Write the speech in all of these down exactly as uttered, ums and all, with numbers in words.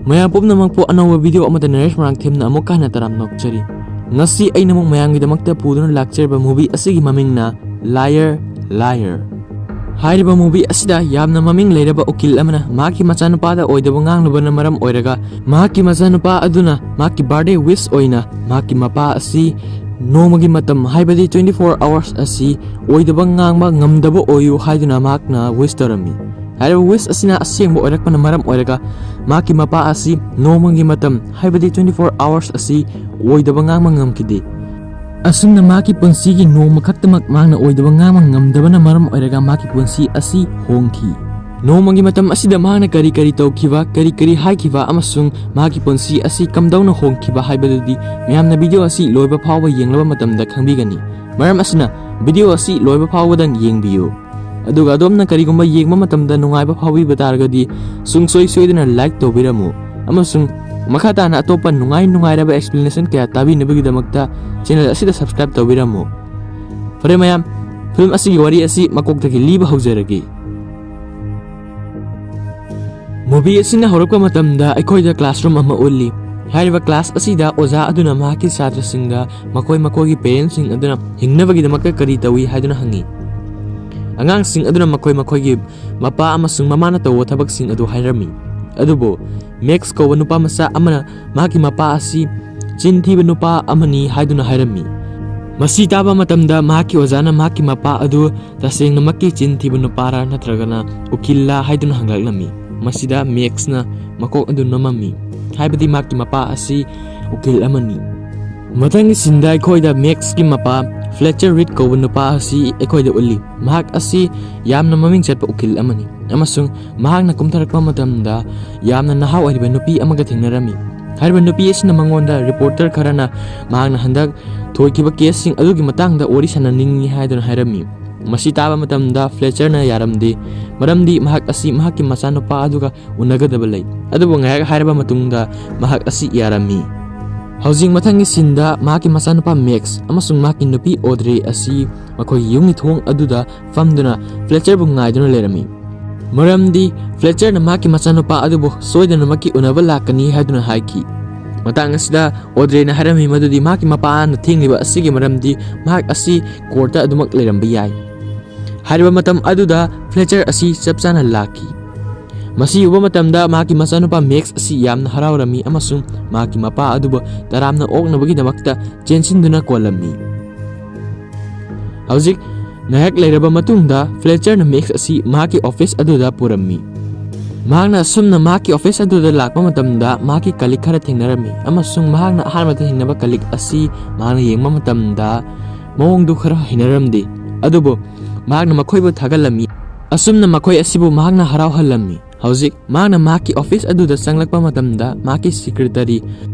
ꯃꯌꯥꯝ ꯄꯨꯝꯅꯃꯛꯄꯨ ꯑꯅꯧꯕ video ꯑꯃꯗ ꯅꯔꯦꯁ ꯃꯣꯏꯔꯥꯡꯊꯦꯝꯅ ꯑꯃꯨꯛꯀ ꯍꯟꯅ ꯇꯔꯥꯝꯅ ꯑꯣꯛꯆꯔꯤ꯫ ꯉꯁꯤ ꯑꯩꯅ ꯑꯃꯨꯛ ꯃꯌꯥꯝꯒꯤꯗꯃꯛꯇ ꯄꯨꯗꯨꯅ ꯂꯥꯛꯆꯔꯤꯕ movie ꯑꯁꯤꯒꯤ ꯃꯃꯤꯡꯅ Liar Liar꯫ ꯍꯥꯏꯔꯤꯕ movie ꯑꯁꯤꯗ ꯌꯥꯝꯅ ꯃꯃꯤꯡ ꯂꯩꯔꯕ ꯎꯀꯤꯜ ꯑꯃꯅ ꯃꯍꯥꯛꯀꯤ ꯃꯆꯥꯅꯨꯄꯥꯗ ꯑꯣꯏꯗꯕ ꯉꯥꯡꯂꯨꯕꯅ ꯃꯔꯝ ꯑꯣꯏꯔꯒ ꯃꯍꯥꯛꯀꯤ ꯃꯆꯥꯅꯨꯄꯥ ꯑꯗꯨꯅ ꯃꯍꯥꯛꯀꯤ birthday wish ꯑꯣꯏꯅ ꯃꯍꯥꯛꯀꯤ ꯃꯄꯥ ꯑꯁꯤ ꯅꯣꯡꯃꯒꯤ ꯃꯇꯝ, ꯍꯥꯏꯕꯗꯤ twenty four hours ꯑꯁꯤ ꯑꯣꯏꯗꯕ ꯉꯥꯡꯕ ꯉꯝꯗꯕ ꯑꯣꯏꯌꯨ ꯍꯥꯏꯗꯨꯅ ꯃꯍꯥꯛꯅ wish ꯇꯧꯔꯝꯃꯤ꯫ ꯍꯥꯏꯔꯤꯕ wish ꯑꯁꯤꯅ ꯑꯁꯦꯡꯕ ꯑꯣꯏꯔꯛꯄꯅ ꯃꯔꯝ ꯑꯣꯏꯔꯒ ꯃꯍꯥꯛꯀꯤ ꯃꯄꯥ ꯑꯁꯤ ꯅꯣꯡꯃꯒꯤ ꯃꯇꯝ, ꯍꯥꯏꯕꯗꯤ twenty four hours ꯑꯁꯤ ꯑꯣꯏꯗꯕ ꯉꯥꯡꯕ ꯉꯝꯈꯤꯗꯦ꯫ ꯑꯁꯨꯝꯅ ꯃꯍꯥꯛꯀꯤ ꯄꯨꯟꯁꯤꯒꯤ ꯅꯣꯡꯃ ꯈꯛꯇꯃꯛ ꯃꯍꯥꯛꯅ ꯑꯣꯏꯗꯕ ꯉꯥꯡꯕ ꯉꯝꯗꯕꯅ ꯃꯔꯝ ꯑꯣꯏꯔꯒ ꯃꯍꯥꯛꯀꯤ ꯄꯨꯟꯁꯤ ꯑꯁꯤ ꯍꯣꯡꯈꯤ꯫ ꯅꯣꯡꯃꯒꯤ ꯃꯇꯝ ꯑꯁꯤꯗ ꯃꯍꯥꯛꯅ ꯀꯔꯤ ꯀꯔꯤ ꯇꯧꯈꯤꯕ, ꯀꯔꯤ ꯀꯔꯤ ꯍꯥꯏꯈꯤꯕ ꯑꯃꯁꯨꯡ ꯃꯍꯥꯛꯀꯤ ꯄꯨꯟꯁꯤ ꯑꯁꯤ ꯀꯝꯗꯧꯅ ꯍꯣꯡꯈꯤꯕ ꯍꯥꯏꯕꯗꯨꯗꯤ ꯃꯌꯥꯝꯅ video ꯑꯁꯤ ꯂꯣꯏꯕ ꯐꯥꯎꯕ ꯌꯦꯡꯂꯕ ꯃꯇꯝꯗ ꯈꯪꯕꯤꯒꯅꯤ꯫ ꯃꯔꯝ ꯑꯁꯤꯅ video ꯑꯁꯤ ꯂꯣꯏꯕ ꯐꯥꯎꯕꯗꯪ ꯌꯦꯡꯕꯤꯌꯨ꯫ ꯑꯗꯨꯒ ꯑꯗꯣꯝꯅ ꯀꯔꯤꯒꯨꯝꯕ ꯌꯦꯡꯕ ꯃꯇꯝꯗ ꯅꯨꯡꯉꯥꯏꯕ ꯐꯥꯎꯕꯤꯕ ꯇꯥꯔꯒꯗꯤ ꯁꯨꯡꯁꯣꯏ ꯁꯣꯏꯗꯅ like ꯇꯧꯕꯤꯔꯝꯃꯨ ꯑꯃꯁꯨꯡ ꯃꯈꯥ ꯇꯥꯅ ꯑꯇꯣꯞꯄ ꯅꯨꯡꯉꯥꯏ ꯅꯨꯡꯉꯥꯏꯔꯕ explanation ꯀꯌꯥ ꯇꯥꯕꯤꯅꯕꯒꯤꯗꯃꯛꯇ channel ꯑꯁꯤꯗ subscribe ꯇꯧꯕꯤꯔꯝꯃꯨ꯫ ꯐꯔꯦ ꯃꯌꯥꯝ, film ꯑꯁꯤꯒꯤ ꯋꯥꯔꯤ ꯑꯁꯤ ꯃꯀꯣꯛꯇꯒꯤ ꯂꯤꯕ ꯍꯧꯖꯔꯒꯦ꯫ Movie ꯑꯁꯤꯅ ꯍꯧꯔꯛꯄ ꯃꯇꯝꯗ ꯑꯩꯈꯣꯏꯗ classroom ꯑꯃ ꯎꯠꯂꯤ꯫ ꯍꯥꯏꯔꯤꯕ class ꯑꯁꯤꯗ ꯑꯣꯖꯥ ꯑꯗꯨꯅ ꯃꯍꯥꯛꯀꯤ ꯁꯥꯇ꯭ꯔꯁꯤꯡꯗ ꯃꯈꯣꯏ ꯃꯈꯣꯏꯒꯤ parentsꯁꯤꯡ ꯑꯗꯨꯅ ꯍꯤꯡꯅꯕꯒꯤꯗꯃꯛꯇ ꯀꯔꯤ ꯇꯧꯏ ꯍꯥꯏꯗꯨꯅ ꯍꯪꯉꯤ꯫ ꯑꯉꯥꯡꯁꯤꯡ ꯑꯗꯨꯅ ꯃꯈꯣꯏ ꯃꯈꯣꯏꯒꯤ ꯃꯄꯥ ꯑꯃꯁꯨꯡ ꯃꯃꯥꯅ ꯇꯧꯕ ꯊꯕꯛꯁꯤꯡ ꯑꯗꯨ ꯍꯥꯏꯔꯝꯃꯤ꯫ ꯑꯗꯨꯕꯨ Max ꯀꯧꯕ ꯅꯨꯄꯥ ꯃꯆꯥ ꯑꯃꯅ ꯃꯍꯥꯛꯀꯤ ꯃꯄꯥ ꯑꯁꯤ ꯆꯤꯟ ꯊꯤꯕ ꯅꯨꯄꯥ ꯑꯃꯅꯤ ꯍꯥꯏꯗꯨꯅ ꯍꯥꯏꯔꯝꯃꯤ꯫ ꯃꯁꯤ ꯇꯥꯕ ꯃꯇꯝꯗ ꯃꯍꯥꯛꯀꯤ ꯑꯣꯖꯥꯅ ꯃꯍꯥꯛꯀꯤ ꯃꯄꯥ ꯑꯗꯨ ꯇꯁꯦꯡꯅꯃꯛꯀꯤ ꯆꯤꯟ ꯊꯤꯕ ꯅꯨꯄꯥꯔꯥ ꯅꯠꯇ꯭ꯔꯒꯅ ꯎꯀꯤꯜꯂꯥ ꯍꯥꯏꯗꯨꯅ ꯍꯪꯂꯛꯂꯝꯃꯤ꯫ ꯃꯁꯤꯗ Maxꯅ ꯃꯀꯣꯛ ꯑꯗꯨ ꯅꯣꯝꯃꯝꯃꯤ, ꯍꯥꯏꯕꯗꯤ ꯃꯍꯥꯛꯀꯤ ꯃꯄꯥ ꯑꯁꯤ ꯎꯀꯤꯜ ꯑꯃꯅꯤ꯫ ꯃꯊꯪꯒꯤ sceneꯗ ꯑꯩꯈꯣꯏꯗ Maxꯀꯤ ꯃꯄꯥ Fletcher Reed ꯀꯧꯕ ꯅꯨꯄꯥ ꯑꯁꯤ ꯑꯩꯈꯣꯏꯗ ꯎꯠꯂꯤ꯫ ꯃꯍꯥꯛ ꯑꯁꯤ ꯌꯥꯝꯅ ꯃꯃꯤꯡ ꯆꯠꯄ ꯎꯀꯤꯜ ꯑꯃꯅꯤ ꯑꯃꯁꯨꯡ ꯃꯍꯥꯛꯅ ꯀꯨꯝꯊꯔꯛꯄ ꯃꯇꯝꯗ ꯌꯥꯝꯅ ꯅꯍꯥ ꯑꯣꯏꯔꯤꯕ ꯅꯨꯄꯤ ꯑꯃꯒ ꯊꯦꯡꯅꯔꯝꯃꯤ꯫ ꯍꯥꯏꯔꯤꯕ ꯅꯨꯄꯤ ꯑꯁꯤꯅ ꯃꯉꯣꯟꯗ reporter ꯈꯔꯅ ꯃꯍꯥꯛꯅ ꯍꯟꯗꯛ ꯊꯣꯏꯈꯤꯕ caseꯁꯤꯡ ꯑꯗꯨꯒꯤ ꯃꯇꯥꯡꯗ ꯋꯥꯔꯤ ꯁꯥꯟꯅꯅꯤꯡꯏ ꯍꯥꯏꯗꯨꯅ ꯍꯥꯏꯔꯝꯃꯤ꯫ ꯃꯁꯤ ꯇꯥꯕ ꯃꯇꯝꯗ Fletcherꯅ ꯌꯥꯔꯝꯗꯦ, ꯃꯔꯝꯗꯤ ꯃꯍꯥꯛ ꯑꯁꯤ ꯃꯍꯥꯛꯀꯤ ꯃꯆꯥꯅꯨꯄꯥ ꯑꯗꯨꯒ ꯎꯅꯒꯗꯕ ꯂꯩ꯫ ꯑꯗꯨꯕꯨ ꯉꯥꯏꯍꯥꯛ ꯍꯥꯏꯔꯕ ꯃꯇꯨꯡꯗ ꯃꯍꯥꯛ ꯑꯁꯤ ꯌꯥꯔꯝꯃꯤ꯫ ꯍꯧꯖꯤꯛ ꯃꯊꯪꯒꯤ sceneꯗ ꯃꯍꯥꯛꯀꯤ ꯃꯆꯥꯅꯨꯄꯥ Max ꯑꯃꯁꯨꯡ ꯃꯍꯥꯛꯀꯤ ꯅꯨꯄꯤ Audrey ꯑꯁꯤ ꯃꯈꯣꯏꯒꯤ ꯌꯨꯝꯒꯤ ꯊꯣꯡ ꯑꯗꯨꯗ ꯐꯝꯗꯨꯅ Fletcherꯕꯨ ꯉꯥꯏꯗꯨꯅ ꯂꯩꯔꯝꯃꯤ꯫ ꯃꯔꯝꯗꯤ ꯐ꯭ꯂꯦꯆꯔꯅ ꯃꯍꯥꯛꯀꯤ ꯃꯆꯥꯅꯨꯄꯥ ꯑꯗꯨꯕꯨ ꯁꯣꯏꯗꯅꯃꯛꯀꯤ ꯎꯅꯕ ꯂꯥꯛꯀꯅꯤ ꯍꯥꯏꯗꯨꯅ ꯍꯥꯏꯈꯤ꯫ ꯃꯇꯥꯡ ꯑꯁꯤꯗ ꯑꯣꯗ꯭ꯔꯦꯅ ꯍꯥꯏꯔꯝꯃꯤ ꯃꯗꯨꯗꯤ ꯃꯍꯥꯛꯀꯤ ꯃꯄꯥꯅ ꯊꯦꯡꯂꯤꯕ ꯑꯁꯤꯒꯤ ꯃꯔꯝꯗꯤ ꯃꯍꯥꯛ ꯑꯁꯤ ꯀꯣꯔꯠꯇ ꯑꯗꯨꯃꯛ ꯂꯩꯔꯝꯕ ꯌꯥꯏ꯫ ꯍꯥꯏꯔꯤꯕ ꯃꯇꯝ ꯑꯗꯨꯗ ꯐ꯭ꯂꯦꯆꯔ ꯑꯁꯤ ꯆꯞ ꯆꯥꯅ ꯂꯥꯛꯈꯤ꯫ ꯃꯁꯤ ꯎꯕ ꯃꯇꯝꯗ ꯃꯍꯥꯛꯀꯤ ꯃꯆꯥꯅꯨꯄꯥ ꯃꯦꯛꯁ ꯑꯁꯤ ꯌꯥꯝꯅ ꯍꯔꯥꯎꯔꯝꯃꯤ ꯑꯃꯁꯨꯡ ꯃꯍꯥꯛꯀꯤ ꯃꯄꯥ ꯑꯗꯨꯕꯨ ꯇꯔꯥꯝꯅ ꯑꯣꯛꯅꯕꯒꯤꯗꯃꯛꯇ ꯆꯦꯟꯁꯤꯟꯗꯨꯅ ꯀꯣꯜꯂꯝꯃꯤ꯫ ꯍꯧꯖꯤꯛ ꯉꯥꯏꯍꯥꯛ ꯂꯩꯔꯕ ꯃꯇꯨꯡꯗ ꯐ꯭ꯂꯦꯆꯔꯅ ꯃꯦꯛꯁ ꯑꯁꯤ ꯃꯍꯥꯛꯀꯤ ꯑꯣꯐꯤꯁ ꯑꯗꯨꯗ ꯄꯨꯔꯝꯃꯤ꯫ ꯃꯍꯥꯛꯅ ꯑꯁꯨꯝꯅ ꯃꯍꯥꯛꯀꯤ ꯑꯣꯐꯤꯁ ꯑꯗꯨꯗ ꯂꯥꯛꯄ ꯃꯇꯝꯗ ꯃꯍꯥꯛꯀꯤ ꯀꯂꯤꯛ ꯈꯔ ꯊꯦꯡꯅꯔꯝꯃꯤ ꯑꯃꯁꯨꯡ ꯃꯍꯥꯛꯅ ꯑꯍꯥꯟꯕꯗ ꯊꯦꯡꯅꯕ ꯀꯂꯤꯛ ꯑꯁꯤ ꯃꯍꯥꯛꯅ ꯌꯦꯡꯕ ꯃꯇꯝꯗ ꯃꯑꯣꯡꯗꯨ ꯈꯔ ꯍꯩꯅꯔꯝꯗꯦ꯫ ꯑꯗꯨꯕꯨ ꯃꯍꯥꯛꯅ ꯃꯈꯣꯏꯕꯨ ꯊꯥꯒꯠꯂꯝꯃꯤ꯫ ꯑꯁꯨꯝꯅ ꯃꯈꯣꯏ ꯑꯁꯤꯕꯨ ꯃꯍꯥꯛꯅ ꯍꯔꯥꯎꯍꯜꯂꯝꯃꯤ꯫ ꯍꯧꯖꯤꯛ ꯃꯍꯥꯛꯅ ꯃꯍꯥꯛꯀꯤ ꯑꯣꯐꯤꯁ ꯑꯗꯨꯗ ꯆꯪꯂꯛꯄ ꯃꯇꯝꯗ ꯃꯍꯥꯛꯀꯤ ꯁꯦꯀ꯭ꯔꯦꯇꯔꯤ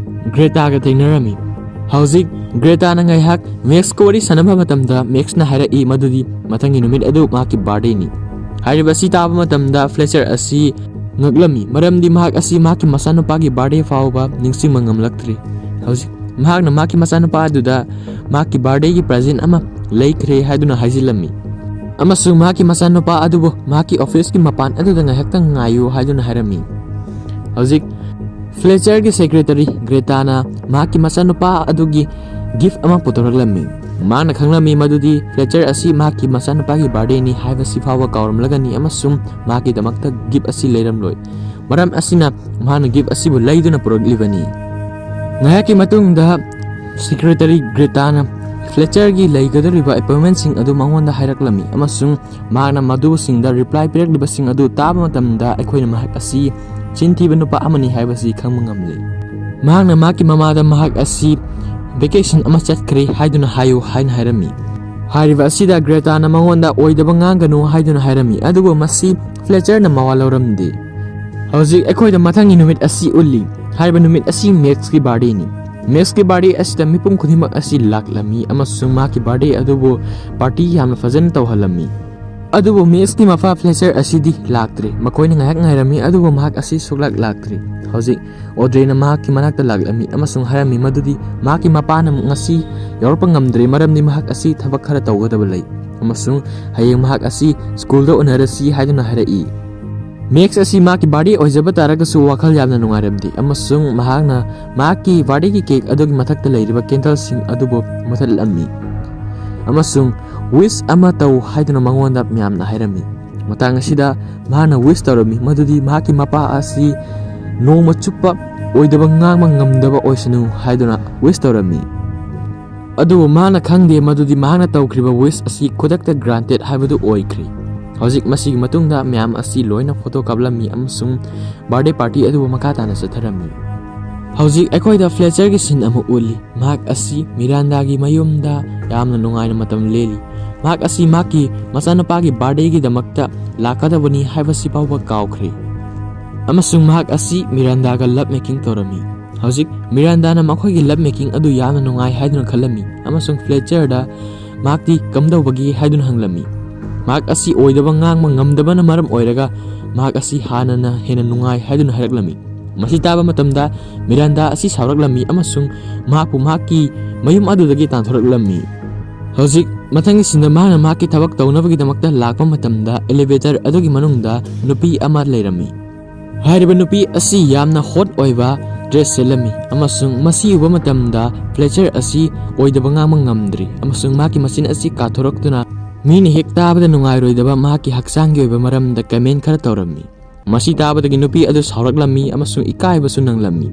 ꯒ꯭ꯔꯦꯇꯥꯒ ꯊꯦꯡꯅꯔꯝꯃꯤ꯫ ꯍꯧꯖꯤꯛ ꯒ꯭ꯔꯦꯇꯥꯅ ꯉꯥꯏꯍꯥꯛ ꯃꯦꯛꯁꯀ ꯋꯥꯔꯤ ꯁꯥꯟꯅꯕ ꯃꯇꯝꯗ ꯃꯦꯛꯁꯅ ꯍꯥꯏꯔꯛꯏ ꯃꯗꯨꯗꯤ ꯃꯊꯪꯒꯤ ꯅꯨꯃꯤꯠ ꯑꯗꯨ ꯃꯍꯥꯛꯀꯤ ꯕꯥꯔꯗꯦꯅꯤ꯫ ꯍꯥꯏꯔꯤꯕ ꯑꯁꯤ ꯇꯥꯕ ꯃꯇꯝꯗ ꯐ꯭ꯂꯦꯆꯔ ꯑꯁꯤ ꯉꯛꯂꯝꯃꯤ, ꯃꯔꯝꯗꯤ ꯃꯍꯥꯛ ꯑꯁꯤ ꯃꯍꯥꯛꯀꯤ ꯃꯆꯥꯅꯨꯄꯥꯒꯤ ꯕꯥꯔꯗꯦ ꯐꯥꯎꯕ ꯅꯤꯡꯁꯤꯡꯕ ꯉꯝꯂꯛꯇ꯭ꯔꯤ꯫ ꯍꯧꯖꯤꯛ ꯃꯍꯥꯛꯅ ꯃꯍꯥꯛꯀꯤ ꯃꯆꯥꯅꯨꯄꯥ ꯑꯗꯨꯗ ꯃꯍꯥꯛꯀꯤ ꯕꯥꯔꯗꯦꯒꯤ ꯄ꯭ꯔꯦꯖꯦꯟ ꯑꯃ ꯂꯩꯈ꯭ꯔꯦ ꯍꯥꯏꯗꯨꯅ ꯍꯥꯏꯖꯤꯜꯂꯝꯃꯤ ꯑꯃꯁꯨꯡ ꯃꯍꯥꯛꯀꯤ ꯃꯆꯥꯅꯨꯄꯥ ꯑꯗꯨꯕꯨ ꯃꯍꯥꯛꯀꯤ ꯑꯣꯐꯤꯁꯀꯤ ꯃꯄꯥꯟ ꯑꯗꯨꯗ ꯉꯥꯏꯍꯥꯛꯇꯪ ꯉꯥꯏꯌꯨ ꯍꯥꯏꯗꯨꯅ ꯍꯥꯏꯔꯝꯃꯤ꯫ ꯍꯧꯖꯤꯛ ꯐ꯭ꯂꯦꯆꯔꯒꯤ ꯁꯦꯀ꯭ꯔꯦꯇꯔꯤ ꯒ꯭ꯔꯦꯇꯥꯅ ꯃꯍꯥꯛꯀꯤ ꯃꯆꯥꯅꯨꯄꯥ ꯑꯗꯨꯒꯤ ꯒꯤꯐ ꯑꯃ ꯄꯨꯊꯣꯔꯛꯂꯝꯃꯤ꯫ ꯃꯍꯥꯛꯅ ꯈꯪꯂꯝꯃꯤ ꯃꯗꯨꯗꯤ ꯐ꯭ꯂꯦꯆꯔ ꯑꯁꯤ ꯃꯍꯥꯛꯀꯤ ꯃꯆꯥꯅꯨꯄꯥꯒꯤ ꯕꯥꯔꯗꯦꯅꯤ ꯍꯥꯏꯕꯁꯤ ꯐꯥꯎꯕ ꯀꯥꯎꯔꯝꯂꯒꯅꯤ ꯑꯃꯁꯨꯡ ꯃꯍꯥꯛꯀꯤꯗꯃꯛꯇ ꯒꯤꯐ ꯑꯁꯤ ꯂꯩꯔꯝꯂꯣꯏ꯫ ꯃꯔꯝ ꯑꯁꯤꯅ ꯃꯍꯥꯛꯅ ꯒꯤꯐ ꯑꯁꯤꯕꯨ ꯂꯩꯗꯨꯅ ꯄꯨꯔꯛꯂꯤꯕꯅꯤ꯫ ꯉꯥꯏꯍꯥꯛꯀꯤ ꯃꯇꯨꯡꯗ ꯁꯦꯀ꯭ꯔꯦꯇꯔꯤ ꯒ꯭ꯔꯦꯇꯥꯅ ꯐ꯭ꯂꯦꯆꯔꯒꯤ ꯂꯩꯒꯗꯧꯔꯤꯕ ꯑꯦꯄꯣꯏꯟꯃꯦꯟꯁꯤꯡ ꯑꯗꯨ ꯃꯉꯣꯟꯗ ꯍꯥꯏꯔꯛꯂꯝꯃꯤ ꯑꯃꯁꯨꯡ ꯃꯍꯥꯛꯅ ꯃꯗꯨꯁꯤꯡꯗ ꯔꯤꯄ꯭ꯂꯥꯏ ꯄꯤꯔꯛꯂꯤꯕꯁꯤꯡ ꯑꯗꯨ ꯇꯥꯕ ꯃꯇꯝꯗ ꯑꯩꯈꯣꯏꯅ ꯃꯍꯥꯛ ꯑꯁꯤ ꯆꯤꯟ ꯊꯤꯕ ꯅꯨꯄꯥ ꯑꯃꯅꯤ ꯍꯥꯏꯕꯁꯤ ꯈꯪꯕ ꯉꯝꯂꯦ꯫ ꯃꯍꯥꯛꯅ ꯃꯍꯥꯛꯀꯤ ꯃꯃꯥꯗ ꯃꯍꯥꯛ ꯑꯁꯤ ꯚꯦꯀꯦꯁꯟ ꯑꯃ ꯆꯠꯈ꯭ꯔꯦ ꯍꯥꯏꯗꯨꯅ ꯍꯥꯏꯌꯨ ꯍꯥꯏꯅ ꯍꯥꯏꯔꯝꯃꯤ꯫ ꯍꯥꯏꯔꯤꯕ ꯑꯁꯤꯗ ꯒ꯭ꯔꯦꯇꯥꯅ ꯃꯉꯣꯟꯗ ꯑꯣꯏꯗꯕ ꯉꯥꯡꯒꯅꯨ ꯍꯥꯏꯗꯨꯅ ꯍꯥꯏꯔꯝꯃꯤ, ꯑꯗꯨꯕꯨ ꯃꯁꯤ ꯐ꯭ꯂꯦꯆꯔꯅ ꯃꯋꯥ ꯂꯧꯔꯝꯗꯦ꯫ ꯍꯧꯖꯤꯛ ꯑꯩꯈꯣꯏꯗ ꯃꯊꯪꯒꯤ ꯅꯨꯃꯤꯠ ꯑꯁꯤ ꯎꯠꯂꯤ꯫ ꯍꯥꯏꯔꯤꯕ ꯅꯨꯃꯤꯠ ꯑꯁꯤ ꯃꯦꯛꯁꯀꯤ ꯕꯥꯔꯗꯦꯅꯤ꯫ ꯃꯦꯛꯁꯀꯤ ꯕꯥꯔꯗꯦ ꯑꯁꯤꯗ ꯃꯤꯄꯨꯝ ꯈꯨꯗꯤꯡꯃꯛ ꯑꯁꯤ ꯂꯥꯛꯂꯝꯃꯤ ꯑꯃꯁꯨꯡ ꯃꯍꯥꯛꯀꯤ ꯕꯥꯔꯗꯦ ꯑꯗꯨꯕꯨ ꯄꯥꯔꯇꯤ ꯌꯥꯝꯅ ꯐꯖꯅ ꯇꯧꯍꯜꯂꯝꯃꯤ꯫ ꯑꯗꯨꯕꯨ ꯃꯦꯛꯁꯀꯤ ꯃꯄꯥ ꯐ꯭ꯂꯦꯆꯔ ꯑꯁꯤꯗꯤ ꯂꯥꯛꯇ꯭ꯔꯦ꯫ ꯃꯈꯣꯏꯅ ꯉꯥꯏꯍꯥꯛ ꯉꯥꯏꯔꯝꯃꯤ, ꯑꯗꯨꯕꯨ ꯃꯍꯥꯛ ꯑꯁꯤ ꯁꯨꯛꯂꯥꯛ ꯂꯥꯛꯇ꯭ꯔꯤ꯫ ꯍꯧꯖꯤꯛ ꯑꯣꯗ꯭ꯔꯦꯅ ꯃꯍꯥꯛꯀꯤ ꯃꯅꯥꯛꯇ ꯂꯥꯛꯂꯝꯃꯤ ꯑꯃꯁꯨꯡ ꯍꯥꯏꯔꯝꯃꯤ ꯃꯗꯨꯗꯤ ꯃꯍꯥꯛꯀꯤ ꯃꯄꯥꯅ ꯉꯁꯤ ꯌꯥꯎꯔꯛꯄ ꯉꯝꯗ꯭ꯔꯦ, ꯃꯔꯝꯗꯤ ꯃꯍꯥꯛ ꯑꯁꯤ ꯊꯕꯛ ꯈꯔ ꯇꯧꯒꯗꯕ ꯂꯩ ꯑꯃꯁꯨꯡ ꯍꯌꯦꯡ ꯃꯍꯥꯛ ꯑꯁꯤ ꯁ꯭ꯀꯨꯜꯗ ꯎꯅꯔꯁꯤ ꯍꯥꯏꯗꯨꯅ ꯍꯥꯏꯔꯛꯏ꯫ ꯃꯦꯛꯁ ꯑꯁꯤ ꯃꯍꯥꯛꯀꯤ ꯕꯥꯔꯗꯦ ꯑꯣꯏꯖꯕ ꯇꯥꯔꯒꯁꯨ ꯋꯥꯈꯜ ꯌꯥꯝꯅ ꯅꯨꯡꯉꯥꯏꯔꯝꯗꯦ, ꯑꯃꯁꯨꯡ ꯃꯍꯥꯛꯅ ꯃꯍꯥꯛꯀꯤ ꯕꯥꯔꯗꯦꯒꯤ ꯀꯦꯛ ꯑꯗꯨꯒꯤ ꯃꯊꯛꯇ ꯂꯩꯔꯤꯕ ꯀꯦꯟꯗꯜꯁꯤꯡ ꯑꯗꯨꯕꯨ ꯃꯨꯊꯠꯂꯝꯃꯤ ꯑꯃꯁꯨꯡ "ꯋꯤꯁ ꯑꯃ ꯇꯧ" ꯍꯥꯏꯗꯨꯅ ꯃꯉꯣꯟꯗ ꯃꯌꯥꯝꯅ ꯍꯥꯏꯔꯝꯃꯤ꯫ ꯃꯇꯥꯡ ꯑꯁꯤꯗ ꯃꯍꯥꯛꯅ ꯋꯤꯁ ꯇꯧꯔꯝꯃꯤ ꯃꯗꯨꯗꯤ ꯃꯍꯥꯛꯀꯤ ꯃꯄꯥ ꯑꯁꯤ ꯅꯣꯡꯃ ꯆꯨꯞꯄ ꯑꯣꯏꯗꯕ ꯉꯥꯡꯕ ꯉꯝꯗꯕ ꯑꯣꯏꯁꯅꯨ ꯍꯥꯏꯗꯨꯅ ꯋꯤꯁ ꯇꯧꯔꯝꯃꯤ꯫ ꯑꯗꯨꯕꯨ ꯃꯍꯥꯛꯅ ꯈꯪꯗꯦ ꯃꯗꯨꯗꯤ ꯃꯍꯥꯛꯅ ꯇꯧꯈ꯭ꯔꯤꯕ ꯋꯤꯁ ꯑꯁꯤ ꯈꯨꯗꯛꯇ ꯒ꯭ꯔꯥꯟꯇꯦꯠ ꯍꯥꯏꯕꯗꯨ ꯑꯣꯏꯈ꯭ꯔꯤ꯫ ꯍꯧꯖꯤꯛ ꯃꯁꯤꯒꯤ ꯃꯇꯨꯡꯗ ꯃꯌꯥꯝ ꯑꯁꯤ ꯂꯣꯏꯅ ꯐꯣꯇꯣ ꯀꯥꯞꯂꯝꯃꯤ ꯑꯃꯁꯨꯡ ꯕꯥꯔꯗꯦ ꯄꯥꯔꯇꯤ ꯑꯗꯨꯕꯨ ꯃꯈꯥ ꯇꯥꯅ ꯆꯠꯊꯔꯝꯃꯤ꯫ ꯍꯧꯖꯤꯛ ꯑꯩꯈꯣꯏꯗ ꯐ꯭ꯂꯦꯆꯔꯒꯤ ꯁꯤꯟ ꯑꯃ ꯎꯠꯂꯤ꯫ ꯃꯍꯥꯛ ꯑꯁꯤ ꯃꯤꯔꯥꯟꯗꯥꯒꯤ ꯃꯌꯨꯝꯗ ꯌꯥꯝꯅ ꯅꯨꯡꯉꯥꯏꯅ ꯃꯇꯝ ꯂꯦꯜꯂꯤ꯫ ꯃꯍꯥꯛ ꯑꯁꯤ ꯃꯍꯥꯛꯀꯤ ꯃꯆꯥꯅꯨꯄꯥꯒꯤ ꯕꯥꯔꯗꯦꯒꯤꯗꯃꯛꯇ ꯂꯥꯛꯀꯗꯕꯅꯤ ꯍꯥꯏꯕꯁꯤ ꯐꯥꯎꯕ ꯀꯥꯎꯈ꯭ꯔꯦ꯫ ꯑꯃꯁꯨꯡ ꯃꯍꯥꯛ ꯑꯁꯤ ꯃꯤꯔꯥꯟꯗꯥꯒ ꯂꯞ ꯃꯦꯀꯤꯡ ꯇꯧꯔꯝꯃꯤ꯫ ꯍꯧꯖꯤꯛ ꯃꯤꯔꯥꯟꯗꯥꯅ ꯃꯈꯣꯏꯒꯤ ꯂꯞ ꯃꯦꯀꯤꯡ ꯑꯗꯨ ꯌꯥꯝꯅ ꯅꯨꯡꯉꯥꯏ ꯍꯥꯏꯗꯨꯅ ꯈꯜꯂꯝꯃꯤ ꯑꯃꯁꯨꯡ ꯐ꯭ꯂꯦꯆꯔꯗ ꯃꯍꯥꯛꯇꯤ ꯀꯝꯗꯧꯕꯒꯦ ꯍꯥꯏꯗꯨꯅ ꯍꯪꯂꯝꯃꯤ꯫ ꯃꯍꯥꯛ ꯑꯁꯤ ꯑꯣꯏꯗꯕ ꯉꯥꯡꯕ ꯉꯝꯗꯕꯅ ꯃꯔꯝ ꯑꯣꯏꯔꯒ ꯃꯍꯥꯛ ꯑꯁꯤ ꯍꯥꯟꯅꯅ ꯍꯦꯟꯅ ꯅꯨꯡꯉꯥꯏ ꯍꯥꯏꯗꯨꯅ ꯍꯥꯏꯔꯛꯂꯝꯃꯤ꯫ ꯃꯁꯤ ꯇꯥꯕ ꯃꯇꯝꯗ ꯃꯤꯔꯥꯟꯗꯥ ꯑꯁꯤ ꯁꯥꯎꯔꯛꯂꯝꯃꯤ ꯑꯃꯁꯨꯡ ꯃꯍꯥꯛꯄꯨ ꯃꯍꯥꯛꯀꯤ ꯃꯌꯨꯝ ꯑꯗꯨꯗꯒꯤ ꯇꯥꯟꯊꯣꯔꯛꯂꯝꯃꯤ꯫ ꯍꯧꯖꯤꯛ ꯃꯊꯪꯒꯤ ꯁꯤꯟꯗ ꯃꯍꯥꯛꯅ ꯃꯍꯥꯛꯀꯤ ꯊꯕꯛ ꯇꯧꯅꯕꯒꯤꯗꯃꯛꯇ ꯂꯥꯛꯄ ꯃꯇꯝꯗ ꯑꯦꯂꯤꯚꯦꯇꯔ ꯑꯗꯨꯒꯤ ꯃꯅꯨꯡꯗ ꯅꯨꯄꯤ ꯑꯃ ꯂꯩꯔꯝꯃꯤ꯫ ꯍꯥꯏꯔꯤꯕ ꯅꯨꯄꯤ ꯑꯁꯤ ꯌꯥꯝꯅ ꯍꯣꯠ ꯑꯣꯏꯕ ꯗ꯭ꯔꯦꯁ ꯁꯦꯠꯂꯝꯃꯤ ꯑꯃꯁꯨꯡ ꯃꯁꯤ ꯎꯕ ꯃꯇꯝꯗ ꯐ꯭ꯂꯦꯆꯔ ꯑꯁꯤ ꯑꯣꯏꯗꯕ ꯉꯥꯡꯕ ꯉꯝꯗ꯭ꯔꯤ ꯑꯃꯁꯨꯡ ꯃꯍꯥꯛꯀꯤ ꯃꯆꯤꯟ ꯑꯁꯤ ꯀꯥꯊꯣꯔꯛꯇꯨꯅ ꯃꯤꯅ ꯍꯦꯛ ꯇꯥꯕꯗ ꯅꯨꯡꯉꯥꯏꯔꯣꯏꯗꯕ ꯃꯍꯥꯛꯀꯤ ꯍꯛꯆꯥꯡꯒꯤ ꯑꯣꯏꯕ ꯃꯔꯝꯗ ꯀꯃꯦꯟ ꯈꯔ ꯇꯧꯔꯝꯃꯤ꯫ ꯃꯁꯤ ꯇꯥꯕꯗꯒꯤ ꯅꯨꯄꯤ ꯑꯗꯨ ꯁꯥꯎꯔꯛꯂꯝꯃꯤ ꯑꯃꯁꯨꯡ ꯏꯀꯥꯏꯕꯁꯨ ꯅꯪꯂꯝꯃꯤ